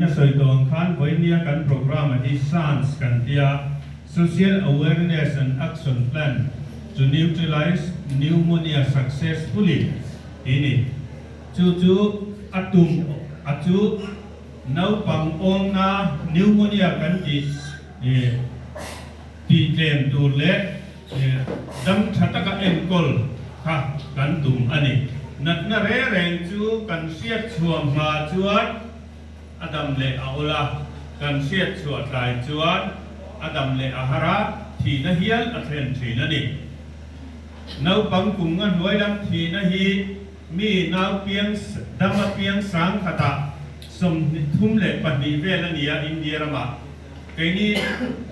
A sawi tawh ang khan vawinia kan programme a hi SANS kan tia, Social Awareness and Action Plan to Neutralize Pneumonia Successfully tih ni. Chu chu a tum a chu naupang awmna pneumonia kan tih tih tlem tur leh dam tha taka enkawl kha kan tum a ni. Natna reng reng chu kan hriat chhuah hma chuan a dam leh a awl a, kan hriat chhuah tlai chuan a dam leh a har a, thihna hial a thlen thin a ni. Naupang kum nga hnuai lam thihna hi mi nau piang dam a piang sang khatah 32 vel a ni a India ramah. Keini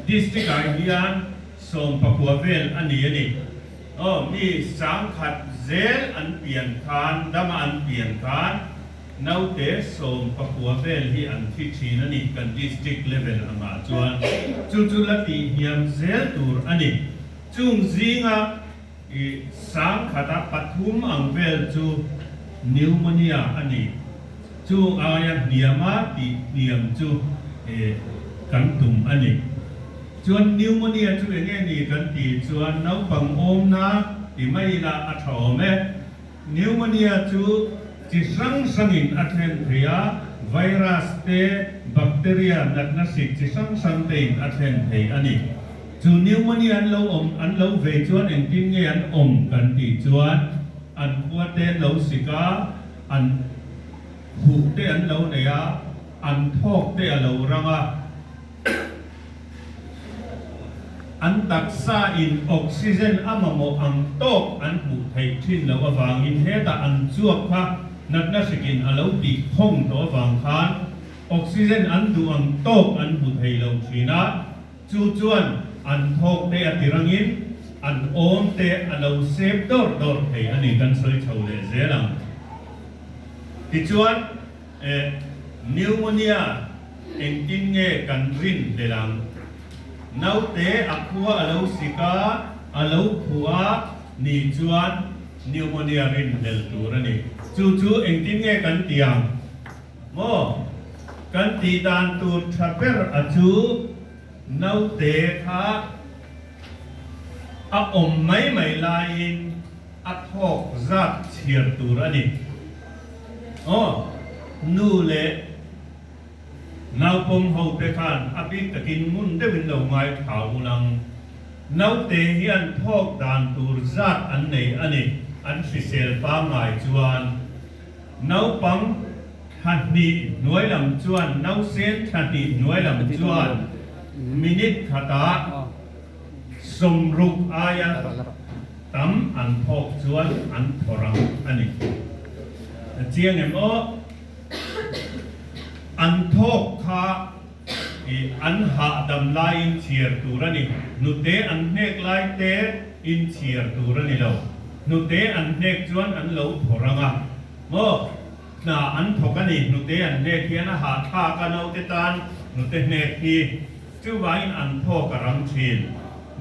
district ah hian 19 vel a ni a ni. Aw, mi 10,000 zel an pian khan, dama an pian khan Naute 19 vel hi an thi thin a ni kan district level angah chuan. Chu chu la tih hniam zel tur a ni. Chung zinga i 10,000 a pathum ang vel chu pneumonia a ni. Chu aia hniama tih hniam chu kan tum a ni. Chuan pneumonia chu enge ni kan tih chuan naupang awmna ti mai ila a tha awm e. Pneumonia chu chi hrang hrangin a thlen thei a, virus te, bacteria natna hrik chi hrang hrang tein a thlen thei a ni. Chu pneumonia an lo awm, an lo vei chuan engtin nge an awm kan tih chuan an khua te an lo sik a, an khuh te an lo nei a, an thawk te a lo rang a. An taksa in oxygen a mamawh ang tawk an hmuh theih thin loh avangin hetah an chuak kha natna hrikin a lo tih khawng tawh avang khan oxygen an duh ang tawk an hmu thei lo thin a, chu chuan an thawk te a ti rangin an awm te a lo sep dawrh dawrh thei a ni kan sawi chho leh zel ang. Tichuan. Pneumonia engtin nge kan rin hlel ang? Naute a khua a lo sik a, a lo phuh a nih chuan pneumonia rin hlel tur a ni. Chu chu engtin nge kan ti ang? Maw? Kan tih dan tur tha ber a chu naute kha a awm mai mai laiin a thawk zat chhiar tur a ni. Aw, nu leh naupawm ho te khan a bik takin ngun deuhin lo ngaithla ul ang. Naute hian thawk dan tur zat an nei a ni, an hrisel pangngai chuan. Naupang thla hnih hnuai lam chuan, nausen thla hnih hnuai lam chuan minute khatah 60 aia tam an thawk chuan an thaw rang a ni. A chiang em aw? An thawk kha i an hahdam laiin chhiar tur a ni. Hnute an hnek lai te in chhiar tur a ni lo. Hnute an hnek chuan an lo thaw rang a maw? Hna an thawk a ni. Hnute an hnek hian a hahthlak a naute tan hnute hnek hi. Chuvangin an thawk a rang thin.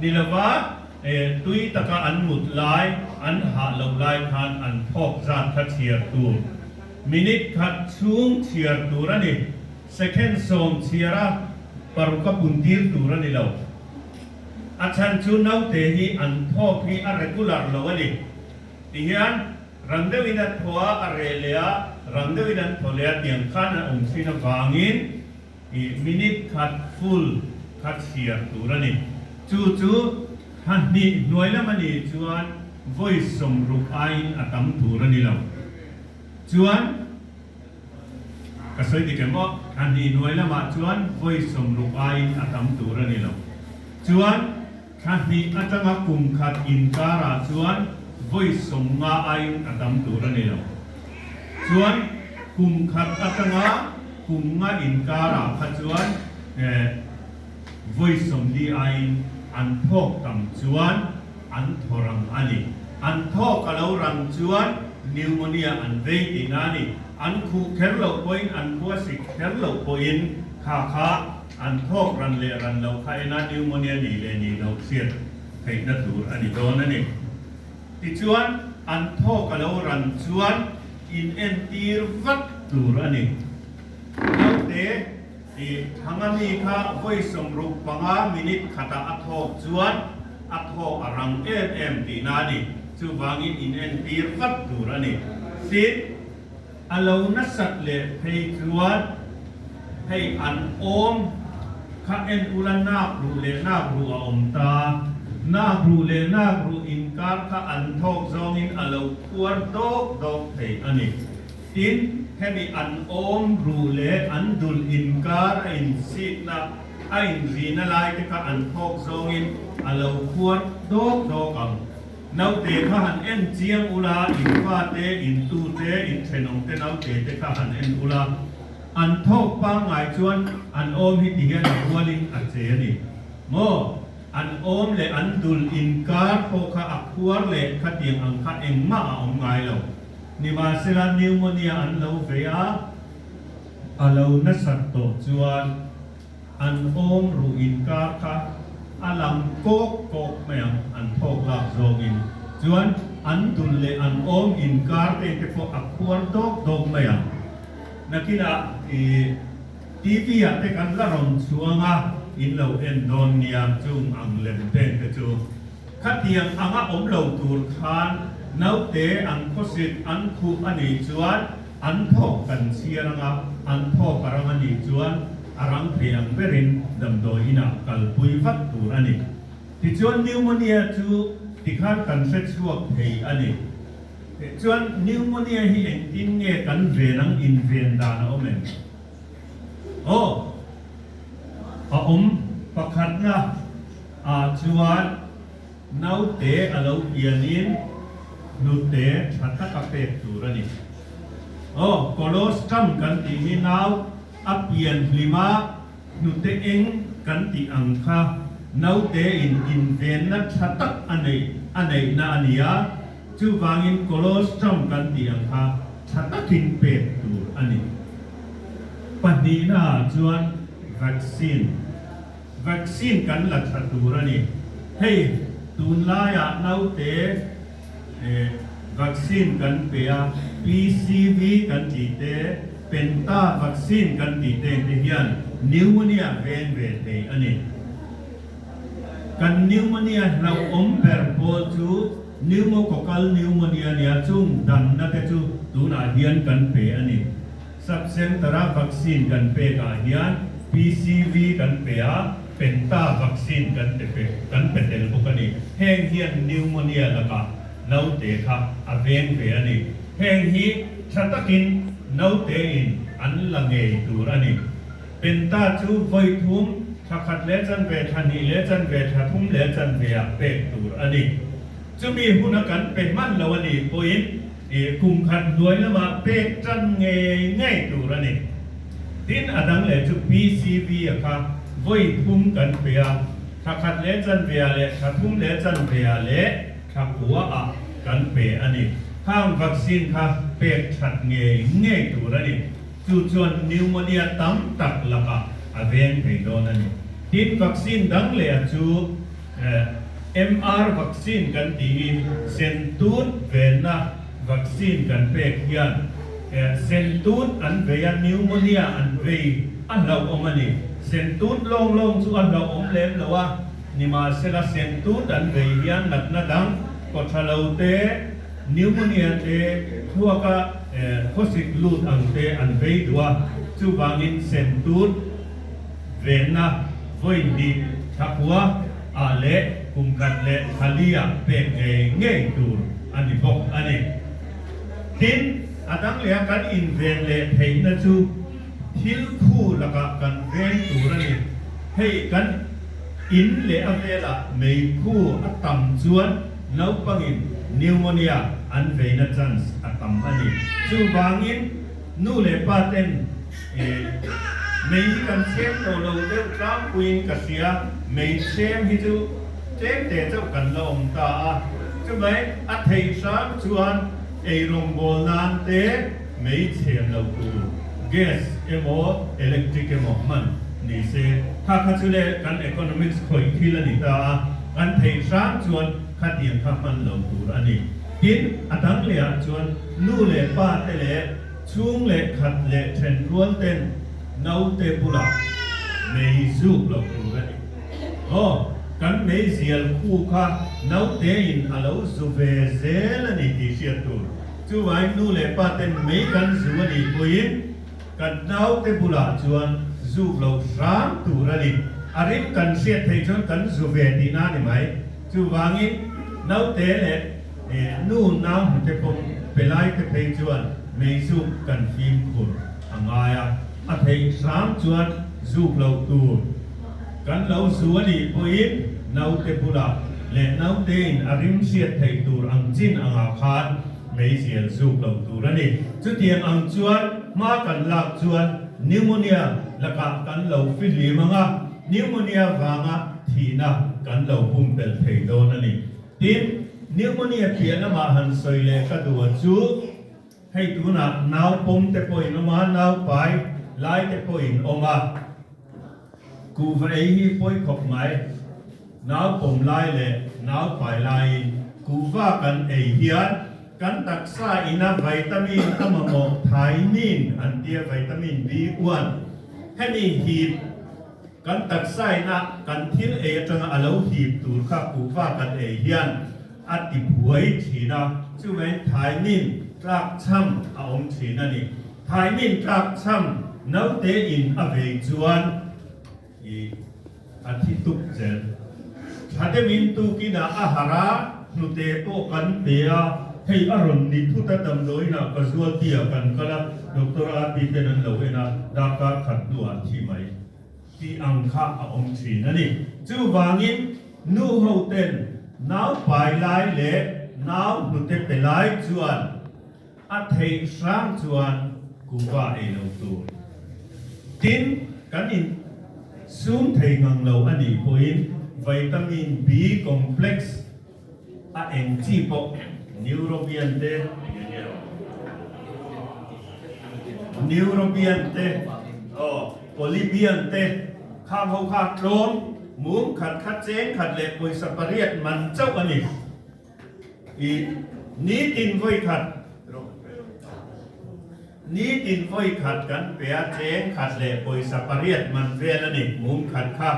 Ni lova, tui taka an mut lai, an hah loh lai khan an thawk zat kha chhiar tur. Minute khat chhung chhiar tur a ni. Second 10 chhiar a, paruk a pun tir tur a ni lo. A chhan chu naute hi an thawk hi a regular lo a ni. Tihian rang deuhin a thaw a, a reh leh a, rang deuhin an thaw leh a tiang khan a awm thin avangin, I minute khat full kha chhiar tur a ni. Chu chu thla hnih hnuai lam a nih chuan vawi 60 aiin a tam tur a ni lo. Chuan ka sawi dik em aw, thla hnih hnuai lamah chuan vawi 60 aiin a tam tur a ni lo. Chuan Thla hnih atanga kum khat inkarah chuan vawi 50 aiin a tam tur a ni lo. Chuan kum khat atanga kum nga inkarah kha chuan vawi 40 aiin an thawk tam chuan an thaw rang a ni. An thawk a lo rang chuan pneumonia an vei tihna a ni. An khuh kher loh pawhin, an khua sik kher loh pawhin kha kha An thawk ran leh ran loh kha ena pneumonia nih leh nih loh hriat theihna tur a ni dawn a ni. Tichuan, an thawk a lo ran chuan inentir vat tur a ni. Naute. I thanga mi kha vawi 65 minute khatah a thawk chuan a thawk a rang em em tihna a ni. Chuvangin inentir vat tur a ni. Tin, a lo nasat leh phei chuan hei an awm kha en ula nak ruh leh nak ruh a awm ta. Nak ruh leh nak ruh inkar kha an thawk zawngin a lo khuar dawk dawk thei a ni. Tin, hemi an awm ruh leh an dul inkar a insitna, a inrina lai te kha an thawk zawngin a lo khuar dawk dawk ang. Naute kha han en chiang ula, in fate, in tute, in thenawmte naute te kha han en ula, an thawk pangngai chuan an awm hi ti hian a rualin a che a ni maw? An awm leh an dul inkar pawh kha a khuar leh khatiang ang kha engmah a awm ngai lo. Nimahsela pneumonia an lo ve a, a lo nasat tawh chuan an awm ruh inkar kha a lang kawk kawk mai ang, an thawk lak zawngin. Chuan an dul leh an awm inkar te te pawh a khuar dawk dawk mai ang. Nakinah i TV ah te kan la rawn chhuang a, in lo en dawn nia chung ang lem ten te chu. Khatiang anga awm lo tur khan naute an khawsit an khuh a nih chuan an thawk kan chhiar anga, an thawk a rang a nih chuan a rang thei ang berin damdawi inah kalpui vat tur a ni. Tichuan pneumonia chu tikhan kan hre chhuak thei a ni. Chuan pneumonia hi engtin nge kan ven ang inven dan a awm em? Aw, a awm pakhatna. Ah chuan naute a lo pianin hnute tha taka pek tur a ni. Aw, colostrum kan tih hi nau a pian hlima hnute eng kan tih ang kha naute in invenna tha tak a neih a neihna a ni a, chuvangin colostrum kan tih ang kha tha takin pek tur a ni. Pahnihna ah chuan vaccine. Vaccine kan la tha tur a ni. Hei tunlaiah naute vaccine kan pe a, PCV kan tih te, Penta vaccine kan tih te te hian pneumonia veng ve thei a ni. Kan pneumonia hlauhawm ber pawl chu pneumococcal pneumonia nia chung damna te chu tunah hian kan pe a ni. Sub Centre-a vaccine kan pekah hian PCV kan pe a, Penta vaccine kan pe pe kan pe tel bawk a ni. Heng hian pneumonia lakah naute kha a veng ve a ni. Heng hi tha takin naute in an la ngei tur a ni. Penta chu vawi thum, thla khat leh chanve, thla hnih leh chanve, thla thum leh chanve ah pek tur a ni. Chumi huna kan pe hman lo a nih pawhin I kum khat hnuai lamah pek tan ngei ngei tur a ni. Tin, a dang leh chu PCV a kha vawi thum kan pe a, thla khat leh chanve ah leh thla thum leh chanve ah leh thla kua ah kan pe a ni. Khang vaccine kha pek that ngei ngei tur a ni. Chu chuan pneumonia tam tak lakah a veng thei dawn a ni. Tin, vaccine dang leh a chu. MR vaccine kan tiin sentut venna vaccine kan pek hian sentut an vei a, pneumonia an vei a hlauhawm a ni. Sentut lawng lawng chu a hlauhawm lem lo a, nimahsela sentut an vei hian natna dang kawtha lo te, pneumonia te, thluaka khawsik lut ang te an vei duh a, chuvangin sentut Venna vawi hnih thla kua ah leh kum khat leh thla li ah pek ngei ngei tur a ni bawk a ni. Tin, a dang leh a kan inven leh theihna chu thil khu lakah kan veng tur a ni. Hei kan in leh a velah mei khu a tam chuan naupangin pneumonia an veina chance a tam a ni. Chuvangin nu leh pa ten Mei hi kan chhem tawh lo deuh tlangpuiin ka hria, mei chhem hi chu tlem te chauh kan la awm ta a, chumai a theih hram chuan eirawngbawl nan te mei chhem lo tur gas emaw electric emaw hman ni se, kha kha chu le kan economics khawih thil a ni ta a, kan theih hram chuan khatiang kha hman lo tur a ni. Tin, a dang lehah chuan nu leh pa te leh Chhung leh khat leh then rual ten Naute bulah mei zuk lo tur a ni. Aw, kan meizial khu kha naute in a lo zu ve zel a ni tih hriat tur. Chuvangin nu leh pa ten mei kan zu a nih pawhin kan naute bulah chuan zuk lo hram tur a ni. A rim kan hriat theih chuan kan zu ve tihna a ni mai. Chuvangin naute leh nu nau hnute pawm pe lai te phei chuan meizuk kan fimkhur a ngai a, a theih hram chuan zuk loh tur. Kan lo zu a nih pawhin naute bulah leh nautein a rim hriat theih tur ang chin angah khan meizial zuk loh tur a ni. Chutiang ang chuan hma kan lak chuan pneumonia lakah kan lo fihlim ang a, pneumonia vanga thihna kan lo pumpelh thei dawn a ni. Tin, pneumonia piah lamah han sawi leh ka duh a chu, Hei tunah nau pawm te pawh in awm a, nau pai lai te pawh in awm a, kuhva ei hi pawi khawp mai. Nau pawm lai leh nau pai laiin kuhva kan ei hian kan taksa ina vitamin a mamawh thiamine an tia vitamin B1 hemi hip kan taksa ina kan thil ei atanga a lo hip tur kha kuhva kan ei hian a ti buai thin a, chuvangin Thaimin tlakchham a awm thin a ni. Thaimin tlakchham naute in a vei chuan i a thi tuk zel. Tha deuhin tukinah a harh a, hnute pawh kan pe a, hei a rawn ni thut a, damdawiinah ka zual tih ah kan kal a, Doctor Api ten an lo en a, darkar khat hnuah a thi mai. Tih ang kha a awm thin a ni. Chuvangin nu ho ten nau pai lai leh nau hnute pe lai chuan a theih hrang chuan kuhva ei lo tur. Tin, kan in sum thei ngang lo a nih pawhin vitamin B complex a eng chi pawh Neurobian te Neurobian te aw Polybian te khang ho kha tlawm mum khat kha cheng khat leh pawisa pariat man chauh a ni. I nitin vawi khat nitin vawi khat kan pe a cheng khat leh pawisa pariat man vel a ni mum khat kha.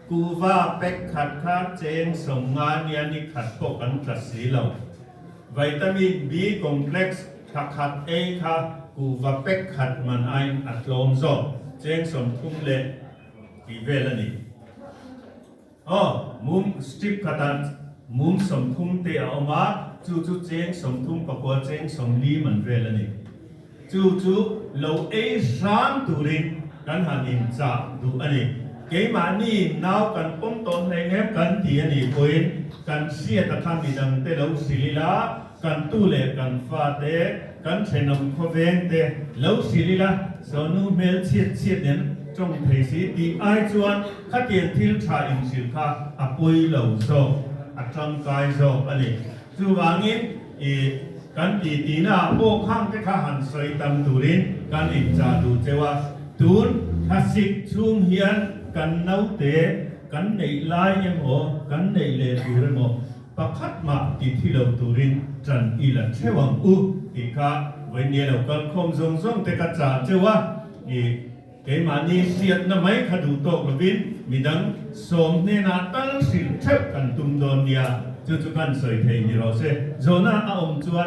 Kuhva pack khat kha cheng 50 nia ni khat pawh kan tla si lo. Vitamin B complex thla khat ei kha kuhva pack khat man aiin a tlawm zawk, cheng 30 leh tih vel a ni. Aw, mum strip khatah mum 30 te a awm a, chu chu cheng 34 cheng 40 man vel a ni. Chu chu lo ei hram turin kan han inchah duh a ni. Keimahni nau kan pawm tawh hlei em kan ti a nih pawhin kan hriat a kha midangte lo hrilh ila, kan tu leh kan fate, kan thenawm khawveng te lo hrilh ila, sawnu hmel chhiat chhiat nen tawng thei si tih ai chuan khatiang thil tha inhrilh kha a pawi lo zawk, a tangkai zawk a ni. Chuvangin i kan ti tihna ah pawh khang te kha han sawi tam turin kan inchah duh cheu a. Tun thlasik chhung hian kan naute kan neih lai emaw kan neih leh tur emaw pakhat mah ti thi lo turin tan i la theuh ang u tih kha vawinia lo kal khawm zawng zawng te ka chah cheu a. I Keimahni hriatna mai kha duh tawk lovin midang sawm hnenah tal hrilh theuh kan tum dawn nia, chu chu kan sawi thei ni rawh se. Zawhna a awm chuan.